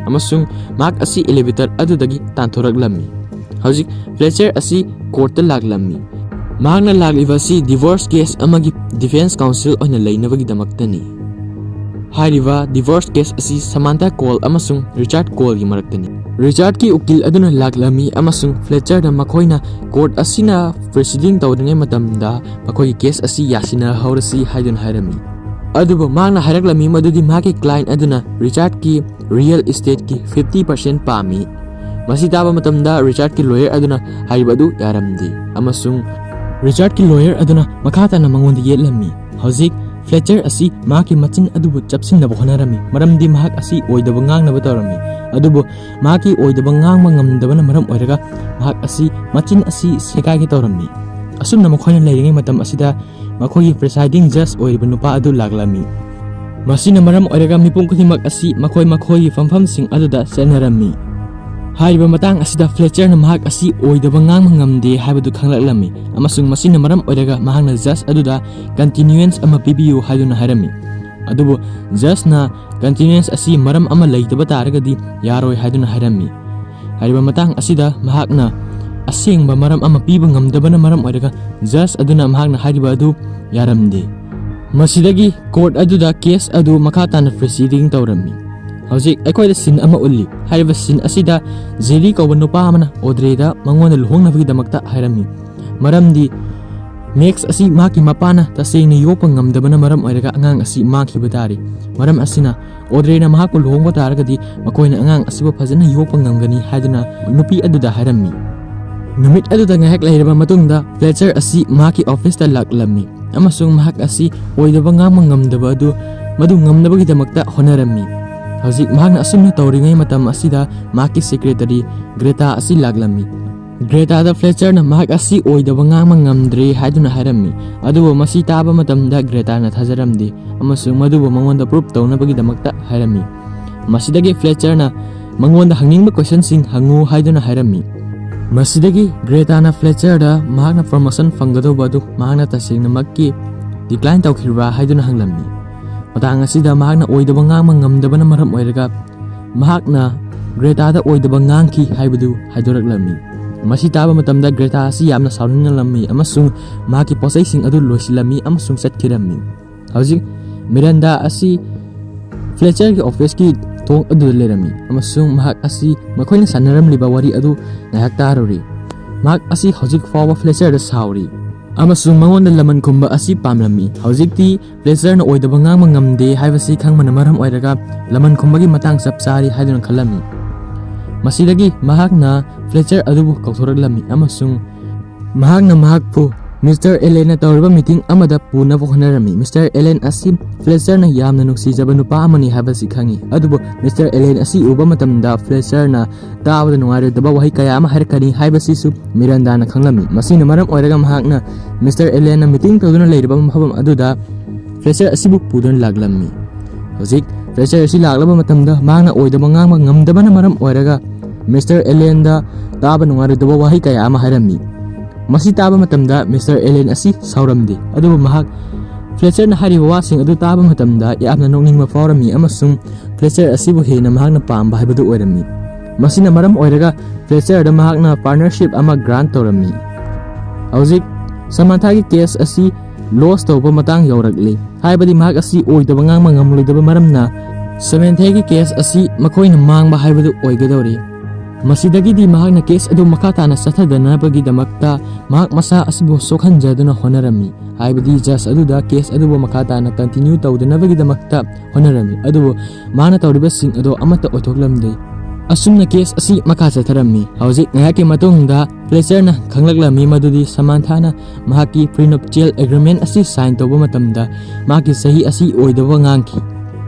ꯑꯃꯁꯨꯡ ꯃꯍꯥꯛ ꯑꯁꯤ ꯑꯦꯂꯤꯚꯦꯇꯔ ꯑꯗꯨꯗꯒꯤ ꯇꯥꯟꯊꯣꯔꯛꯂꯝꯃꯤ꯫ ꯍꯧꯖꯤꯛ ꯐ꯭ꯂꯦꯆꯔ ꯑꯁꯤ ꯀꯣꯔꯠꯇ ꯂꯥꯛꯂꯝꯃꯤ꯫ ꯃꯍꯥꯛꯅ ꯂꯥꯛꯂꯤꯕ ꯑꯁꯤ ꯗꯤꯚꯣꯔꯁ ꯀꯦꯁ ꯑꯃꯒꯤ ꯗꯤꯐꯦꯟꯁ ꯀꯥꯎꯟꯁꯤꯜ ꯑꯣꯏꯅ ꯂꯩꯅꯕꯒꯤꯗꯃꯛꯇꯅꯤ꯫ ꯍꯥꯏꯔꯤꯕ ꯗꯤꯚꯣꯔꯁ ꯀꯦꯁ ꯑꯁꯤ ꯁꯃꯥꯟꯊꯥ ꯀꯣꯜ ꯑꯃꯁꯨꯡ ꯔꯤꯆꯥꯔꯗ ꯀꯣꯜꯒꯤ ꯃꯔꯛꯇꯅꯤ꯫ ꯔꯤꯆꯥꯔꯗꯀꯤ ꯎꯀꯤꯜ ꯑꯗꯨꯅ ꯂꯥꯛꯂꯝꯃꯤ ꯑꯃꯁꯨꯡ ꯐ꯭ꯂꯦꯆꯔꯗ ꯃꯈꯣꯏꯅ ꯀꯣꯔꯠ ꯑꯁꯤꯅ ꯄ꯭ꯔꯣꯁꯤꯗꯤꯡ ꯇꯧꯗ꯭ꯔꯤꯉꯩ ꯃꯇꯝꯗ ꯃꯈꯣꯏꯒꯤ ꯀꯦꯁ ꯑꯁꯤ ꯌꯥꯁꯤꯟꯅꯍꯧꯔꯁꯤ ꯍꯥꯏꯗꯨꯅ ꯍꯥꯏꯔꯝꯃꯤ꯫ ꯑꯗꯨꯕꯨ ꯃꯍꯥꯛꯅ ꯍꯥꯏꯔꯛꯂꯝꯃꯤ ꯃꯗꯨꯗꯤ ꯃꯍꯥꯛꯀꯤ ꯀ꯭ꯂꯥꯏꯟ ꯑꯗꯨꯅ ꯔꯤꯆꯥꯔꯗꯀꯤ ꯔꯤꯌꯦꯜ ꯏꯁꯇꯦꯠꯀꯤ ꯐꯤꯐꯇꯤ ꯄꯥꯔꯁꯦꯟ ꯄꯥꯝꯃꯤ꯫ ꯃꯁꯤ ꯇꯥꯕ ꯃꯇꯝꯗ ꯔꯤꯆꯥꯔꯗꯀꯤ ꯂꯣꯌꯔ ꯑꯗꯨꯅ ꯍꯥꯏꯔꯤꯕ ꯑꯗꯨ ꯌꯥꯔꯝꯗꯦ ꯑꯃꯁꯨꯡ ꯔꯤꯆꯥꯔꯗꯀꯤ ꯂꯣꯌꯔ ꯑꯗꯨꯅ ꯃꯈꯥ ꯇꯥꯅ ꯃꯉꯣꯟꯗ ꯌꯦꯠꯂꯝꯃꯤ꯫ ꯍꯧꯖꯤꯛ ꯐ꯭ꯂꯦꯆꯔ ꯑꯁꯤ ꯃꯍꯥꯛꯀꯤ ꯃꯆꯤꯟ ꯑꯗꯨꯕꯨ ꯆꯞꯁꯤꯟꯅꯕ ꯍꯣꯠꯅꯔꯝꯃꯤ, ꯃꯔꯝꯗꯤ ꯃꯍꯥꯛ ꯑꯁꯤ ꯑꯣꯏꯗꯕ ꯉꯥꯡꯅꯕ ꯇꯧꯔꯝꯃꯤ꯫ ꯑꯗꯨꯕꯨ ꯃꯍꯥꯛꯀꯤ ꯑꯣꯏꯗꯕ ꯉꯥꯡꯕ ꯉꯝꯗꯕꯅ ꯃꯔꯝ ꯑꯣꯏꯔꯒ ꯃꯍꯥꯛ ꯑꯁꯤ ꯃꯆꯤꯟ ꯑꯁꯤ ꯁꯦꯒꯥꯏꯒꯦ ꯇꯧꯔꯝꯃꯤ꯫ ꯑꯁꯨꯝꯅ ꯃꯈꯣꯏꯅ ꯂꯩꯔꯤꯉꯩ ꯃꯇꯝ ꯑꯁꯤꯗ ꯃꯈꯣꯏꯒꯤ presiding judge ꯑꯣꯏꯔꯤꯕ ꯅꯨꯄꯥ ꯑꯗꯨ ꯂꯥꯛꯂꯝꯃꯤ꯫ ꯃꯁꯤꯅ ꯃꯔꯝ ꯑꯣꯏꯔꯒ ꯃꯤꯄꯨꯝ ꯈꯨꯗꯤꯡꯃꯛ ꯑꯁꯤ ꯃꯈꯣꯏ ꯃꯈꯣꯏꯒꯤ ꯐꯝꯐꯝꯁꯤꯡ ꯑꯗꯨꯗ ꯆꯠꯅꯔꯝꯃꯤ꯫ ꯍꯥꯏꯔꯤꯕ ꯃꯇꯥꯡ ꯑꯁꯤꯗ Fletcherꯅ ꯃꯍꯥꯛ ꯑꯁꯤ ꯑꯣꯏꯗꯕ ꯉꯥꯡꯕ ꯉꯝꯗꯦ ꯍꯥꯏꯕꯗꯨ ꯈꯪꯂꯛꯂꯝꯃꯤ, ꯑꯃꯁꯨꯡ ꯃꯁꯤꯅ ꯃꯔꯝ ꯑꯣꯏꯔꯒ ꯃꯍꯥꯛꯅ judge ꯑꯗꯨꯗ continuance ꯑꯃ ꯄꯤꯕꯤꯌꯨ ꯍꯥꯏꯗꯨꯅ ꯍꯥꯏꯔꯝꯃꯤ꯫ ꯑꯗꯨꯕꯨ judgeꯅ continuance ꯑꯁꯤ ꯃꯔꯝ ꯑꯃ ꯂꯩꯇꯕ ꯇꯥꯔꯒꯗꯤ ꯌꯥꯔꯣꯏ ꯍꯥꯏꯗꯨꯅ ꯍꯥꯏꯔꯝꯃꯤ꯫ ꯍꯥꯏꯔꯤꯕ ꯃꯇꯥꯡ ꯑꯁꯤꯗ ꯃꯍꯥꯛꯅ ꯑꯁꯦꯡꯕ ꯃꯔꯝ ꯑꯃ ꯄꯤꯕ ꯉꯝꯗꯕꯅ ꯃꯔꯝ ꯑꯣꯏꯔꯒ judge ꯑꯗꯨꯅ ꯃꯍꯥꯛꯅ ꯍꯥꯏꯔꯤꯕ ꯑꯗꯨ ꯌꯥꯔꯝꯗꯦ꯫ ꯃꯁꯤꯗꯒꯤ court ꯑꯗꯨꯗ case ꯑꯗꯨ ꯃꯈꯥ ꯇꯥꯅ proceeding ꯇꯧꯔꯝꯃꯤ꯫ ꯍꯧꯖꯤꯛ ꯑꯩꯈꯣꯏꯗ scene ꯑꯃ ꯎꯠꯂꯤ꯫ ꯍꯥꯏꯔꯤꯕ scene ꯑꯁꯤꯗ Jerry ꯀꯧꯕ ꯅꯨꯄꯥ ꯑꯃꯅ Audreyꯗ ꯃꯉꯣꯟꯗ ꯂꯨꯍꯣꯡꯅꯕꯒꯤꯗꯃꯛꯇ ꯍꯥꯏꯔꯝꯃꯤ, ꯃꯔꯝꯗꯤ Max ꯑꯁꯤ ꯃꯍꯥꯛꯀꯤ ꯃꯄꯥꯅ ꯇꯁꯦꯡꯅ ꯌꯣꯛꯄ ꯉꯝꯗꯕꯅ ꯃꯔꯝ ꯑꯣꯏꯔꯒ ꯑꯉꯥꯡ ꯑꯁꯤ ꯃꯥꯡꯈꯤꯕ ꯇꯥꯔꯦ꯫ ꯃꯔꯝ ꯑꯁꯤꯅ Audreyꯅ ꯃꯍꯥꯛꯄꯨ ꯂꯨꯍꯣꯡꯕ ꯇꯥꯔꯒꯗꯤ ꯃꯈꯣꯏꯅ ꯑꯉꯥꯡ ꯑꯁꯤꯕꯨ ꯐꯖꯅ ꯌꯣꯛꯄ ꯉꯝꯒꯅꯤ ꯍꯥꯏꯗꯨꯅ ꯅꯨꯄꯤ ꯑꯗꯨꯗ ꯍꯥꯏꯔꯝꯃꯤ꯫ ꯅꯨꯃꯤꯠ ꯑꯗꯨꯗ ꯉꯥꯏꯍꯥꯛ ꯂꯩꯔꯕ ꯃꯇꯨꯡꯗ Fletcher ꯑꯁꯤ ꯃꯍꯥꯛꯀꯤ officeꯇ ꯂꯥꯛꯂꯝꯃꯤ ꯑꯃꯁꯨꯡ ꯃꯍꯥꯛ ꯑꯁꯤ ꯑꯣꯏꯗꯕ ꯉꯥꯡꯕ ꯉꯝꯗꯕ ꯑꯗꯨ ꯃꯗꯨ ꯉꯝꯅꯕꯒꯤꯗꯃꯛꯇ ꯍꯣꯠꯅꯔꯝꯃꯤ꯫ ꯍꯧꯖꯤꯛ ꯃꯍꯥꯛꯅ ꯑꯁꯨꯝꯅ ꯇꯧꯔꯤꯉꯩ ꯃꯇꯝ ꯑꯁꯤꯗ ꯃꯍꯥꯛꯀꯤ secretary Greta ꯑꯁꯤ ꯂꯥꯛꯂꯝꯃꯤ꯫ Gretaꯗ Fletcherꯅ ꯃꯍꯥꯛ ꯑꯁꯤ ꯑꯣꯏꯗꯕ ꯉꯥꯡꯕ ꯉꯝꯗ꯭ꯔꯦ ꯍꯥꯏꯗꯨꯅ ꯍꯥꯏꯔꯝꯃꯤ, ꯑꯗꯨꯕꯨ ꯃꯁꯤ ꯇꯥꯕ ꯃꯇꯝꯗ Gretaꯅ ꯊꯥꯖꯔꯝꯗꯦ ꯑꯃꯁꯨꯡ ꯃꯗꯨꯕꯨ ꯃꯉꯣꯟꯗ prove ꯇꯧꯅꯕꯒꯤꯗꯃꯛꯇ ꯍꯥꯏꯔꯝꯃꯤ꯫ ꯃꯁꯤꯗꯒꯤ Fletcherꯅ ꯃꯉꯣꯟꯗ ꯍꯪꯅꯤꯡꯕ questionꯁꯤꯡ ꯍꯪꯉꯨ ꯍꯥꯏꯗꯨꯅ ꯍꯥꯏꯔꯝꯃꯤ꯫ ꯃꯁꯤꯗꯒꯤ Gretaꯅ Fletcherꯗ ꯃꯍꯥꯛꯅ promotion ꯐꯪꯒꯗꯧꯕ ꯑꯗꯨ ꯃꯍꯥꯛꯅ ꯇꯁꯦꯡꯅꯃꯛꯀꯤ decline ꯇꯧꯈꯤꯕ꯭ꯔꯥ ꯍꯥꯏꯗꯨꯅ ꯍꯪꯂꯝꯃꯤ꯫ ꯃꯇꯥꯡ ꯑꯁꯤꯗ ꯃꯍꯥꯛꯅ ꯑꯣꯏꯗꯕ ꯉꯥꯡꯕ ꯉꯝꯗꯕꯅ ꯃꯔꯝ ꯑꯣꯏꯔꯒ ꯃꯍꯥꯛꯅ Gretaꯗ ꯑꯣꯏꯗꯕ ꯉꯥꯡꯈꯤ ꯍꯥꯏꯕꯗꯨ ꯍꯥꯏꯗꯣꯔꯛꯂꯝꯃꯤ꯫ ꯃꯁꯤ ꯇꯥꯕ ꯃꯇꯝꯗ Greta ꯑꯁꯤ ꯌꯥꯝꯅ ꯁꯥꯎꯅꯤꯡꯂꯝꯃꯤ ꯑꯃꯁꯨꯡ ꯃꯍꯥꯛꯀꯤ ꯄꯣꯠꯆꯩꯁꯤꯡ ꯑꯗꯨ ꯂꯣꯏꯁꯤꯜꯂꯝꯃꯤ ꯑꯃꯁꯨꯡ ꯆꯠꯈꯤꯔꯝꯃꯤ꯫ ꯍꯧꯖꯤꯛ Miranda ꯑꯁꯤ Fletcherꯒꯤ officeꯀꯤ ꯊꯣꯡ ꯑꯗꯨꯗ ꯂꯩꯔꯝꯃꯤ ꯑꯃꯁꯨꯡ ꯃꯍꯥꯛ ꯑꯁꯤ ꯃꯈꯣꯏꯅ ꯁꯥꯟꯅꯔꯝꯂꯤꯕ ꯋꯥꯔꯤ ꯑꯗꯨ ꯉꯥꯏꯍꯥꯛ ꯇꯥꯔꯨꯔꯤ꯫ ꯃꯍꯥꯛ ꯑꯁꯤ ꯍꯧꯖꯤꯛ ꯐꯥꯎꯕ Fletcherꯗ ꯁꯥꯎꯔꯤ ꯑꯃꯁꯨꯡ ꯃꯉꯣꯟꯗ ꯂꯃꯟ ꯈꯨꯝꯕ ꯑꯁꯤ ꯄꯥꯝꯂꯝꯃꯤ꯫ ꯍꯧꯖꯤꯛꯇꯤ Fletcherꯅ ꯑꯣꯏꯗꯕ ꯉꯥꯡꯕ ꯉꯝꯗꯦ ꯍꯥꯏꯕꯁꯤ ꯈꯪꯕꯅ ꯃꯔꯝ ꯑꯣꯏꯔꯒ ꯂꯃꯟ ꯈꯨꯝꯕꯒꯤ ꯃꯇꯥꯡ ꯆꯞ ꯆꯥꯔꯤ ꯍꯥꯏꯗꯨꯅ ꯈꯜꯂꯝꯃꯤ꯫ ꯃꯁꯤꯗꯒꯤ ꯃꯍꯥꯛꯅ Fletcher ꯑꯗꯨꯕꯨ ꯀꯧꯊꯣꯔꯛꯂꯝꯃꯤ ꯑꯃꯁꯨꯡ ꯃꯍꯥꯛꯅ ꯃꯍꯥꯛꯄꯨ ꯃꯤꯁꯇꯔ ꯑꯦꯂꯦꯟꯅ ꯇꯧꯔꯤꯕ ꯃꯤꯇꯤꯡ ꯑꯃꯗ ꯄꯨꯅꯕ ꯍꯣꯠꯅꯔꯝꯃꯤ꯫ ꯃꯤꯁꯇꯔ ꯑꯦꯂꯦꯟ ꯑꯁꯤ ꯐ꯭ꯂꯦꯆꯔꯅ ꯌꯥꯝꯅ ꯅꯨꯡꯁꯤꯖꯕ ꯅꯨꯄꯥ ꯑꯃꯅꯤ ꯍꯥꯏꯕꯁꯤ ꯈꯪꯉꯤ, ꯑꯗꯨꯕꯨ ꯃꯤꯁꯇꯔ ꯑꯦꯂꯦꯟ ꯑꯁꯤ ꯎꯕ ꯃꯇꯝꯗ ꯐ꯭ꯂꯦꯆꯔꯅ ꯇꯥꯕꯗ ꯅꯨꯡꯉꯥꯏꯔꯣꯏꯗꯕ ꯋꯥꯍꯩ ꯀꯌꯥ ꯑꯃ ꯍꯥꯏꯔꯛꯀꯅꯤ ꯍꯥꯏꯕꯁꯤꯁꯨ ꯃꯤꯔꯟꯗꯥꯅ ꯈꯪꯂꯝꯃꯤ꯫ ꯃꯁꯤꯅ ꯃꯔꯝ ꯑꯣꯏꯔꯒ ꯃꯍꯥꯛꯅ ꯃꯤꯁꯇꯔ ꯑꯦꯂꯦꯟꯅ ꯃꯤꯇꯤꯡ ꯇꯧꯗꯨꯅ ꯂꯩꯔꯤꯕ ꯃꯐꯝ ꯑꯗꯨꯗ ꯐ꯭ꯂꯦꯆꯔ ꯑꯁꯤꯕꯨ ꯄꯨꯗꯨꯅ ꯂꯥꯛꯂꯝꯃꯤ꯫ ꯍꯧꯖꯤꯛ ꯐ꯭ꯂꯦꯆꯔ ꯑꯁꯤ ꯂꯥꯛꯂꯕ ꯃꯇꯝꯗ ꯃꯍꯥꯛꯅ ꯑꯣꯏꯗꯕ ꯉꯥꯡꯕ ꯉꯝꯗꯕꯅ ꯃꯔꯝ ꯑꯣꯏꯔꯒ ꯃꯤꯁꯇꯔ ꯑꯦꯂꯦꯟꯗ ꯇꯥꯕ ꯅꯨꯡꯉꯥꯏꯔꯣꯏꯗꯕ ꯋꯥꯍꯩ ꯀꯌꯥ ꯑꯃ ꯍꯥꯏꯔꯝꯃꯤ꯫ ꯃꯁꯤ ꯇꯥꯕ ꯃꯇꯝꯗ ꯃꯤꯁꯇꯔ ꯑꯦꯂꯦꯟ ꯑꯁꯤ ꯁꯥꯎꯔꯝꯗꯦ, ꯑꯗꯨꯕꯨ ꯃꯍꯥꯛ ꯐ꯭ꯂꯦꯆꯔꯅ ꯍꯥꯏꯔꯤꯕ ꯋꯥꯁꯤꯡ ꯑꯗꯨ ꯇꯥꯕ ꯃꯇꯝꯗ ꯌꯥꯝꯅ ꯅꯣꯛꯅꯤꯡꯕ ꯐꯥꯎꯔꯝꯃꯤ ꯑꯃꯁꯨꯡ ꯐ꯭ꯂꯦꯆꯔ ꯑꯁꯤꯕꯨ ꯍꯦꯟꯅ ꯃꯍꯥꯛꯅ ꯄꯥꯝꯕ ꯍꯥꯏꯕꯗꯨ ꯑꯣꯏꯔꯝꯃꯤ꯫ ꯃꯁꯤꯅ ꯃꯔꯝ ꯑꯣꯏꯔꯒ ꯐ꯭ꯂꯦꯆꯔꯗ ꯃꯍꯥꯛꯅ ꯄꯥꯔꯠꯅꯔꯁꯤꯞ ꯑꯃ ꯒ꯭ꯔꯥꯟ ꯇꯧꯔꯝꯃꯤ꯫ ꯍꯧꯖꯤꯛ ꯁꯃꯥꯟꯊꯥꯒꯤ ꯀꯦꯁ ꯑꯁꯤ ꯂꯣꯁ ꯇꯧꯕ ꯃꯇꯥꯡ ꯌꯧꯔꯛꯂꯤ, ꯍꯥꯏꯕꯗꯤ ꯃꯍꯥꯛ ꯑꯁꯤ ꯑꯣꯏꯗꯕ ꯉꯥꯡꯕ ꯉꯝꯂꯣꯏꯗꯕ ꯃꯔꯝꯅ ꯁꯃꯥꯟꯊꯥꯒꯤ ꯀꯦꯁ ꯑꯁꯤ ꯃꯈꯣꯏꯅ ꯃꯥꯡꯕ ꯍꯥꯏꯕꯗꯨ ꯑꯣꯏꯒꯗꯧꯔꯤ꯫ ꯃꯁꯤꯗꯒꯤꯗꯤ ꯃꯍꯥꯛꯅ ꯀꯦꯁ ꯑꯗꯨ ꯃꯈꯥ ꯇꯥꯅ ꯆꯠꯊꯗꯅꯕꯒꯤꯗꯃꯛꯇ ꯃꯍꯥꯛ ꯃꯁꯥ ꯑꯁꯤꯕꯨ ꯁꯣꯛꯍꯟꯖꯗꯨꯅ ꯍꯣꯠꯅꯔꯝꯃꯤ, ꯍꯥꯏꯕꯗꯤ ꯖꯁ ꯑꯗꯨꯗ ꯀꯦꯁ ꯑꯗꯨꯕꯨ ꯃꯈꯥ ꯇꯥꯅ ꯀꯟꯇꯤꯅ꯭ꯌꯨ ꯇꯧꯗꯅꯕꯒꯤꯗꯃꯛꯇ ꯍꯣꯠꯅꯔꯝꯃꯤ, ꯑꯗꯨꯕꯨ ꯃꯥꯅ ꯇꯧꯔꯤꯕꯁꯤꯡ ꯑꯗꯣ ꯑꯃꯠꯇ ꯑꯣꯏꯊꯣꯛꯂꯝꯗꯦ꯫ ꯑꯁꯨꯝꯅ ꯀꯦꯁ ꯑꯁꯤ ꯃꯈꯥ ꯆꯠꯊꯔꯝꯃꯤ꯫ ꯍꯧꯖꯤꯛ ꯉꯥꯏꯍꯥꯛꯀꯤ ꯃꯇꯨꯡꯗ ꯐ꯭ꯂꯦꯆꯔꯅ ꯈꯪꯂꯛꯂꯝꯃꯤ ꯃꯗꯨꯗꯤ ꯁꯃꯥꯟꯊꯥꯅ ꯃꯍꯥꯛꯀꯤ ꯄ꯭ꯔꯤꯅꯞꯆꯤꯌꯦꯜ ꯑꯦꯒ꯭ꯔꯤꯃꯦꯟ ꯑꯁꯤ ꯁꯥꯏꯟ ꯇꯧꯕ ꯃꯇꯝꯗ ꯃꯍꯥꯛꯀꯤ ꯆꯍꯤ ꯑꯁꯤ ꯑꯣꯏꯗꯕ ꯉꯥꯡꯈꯤ,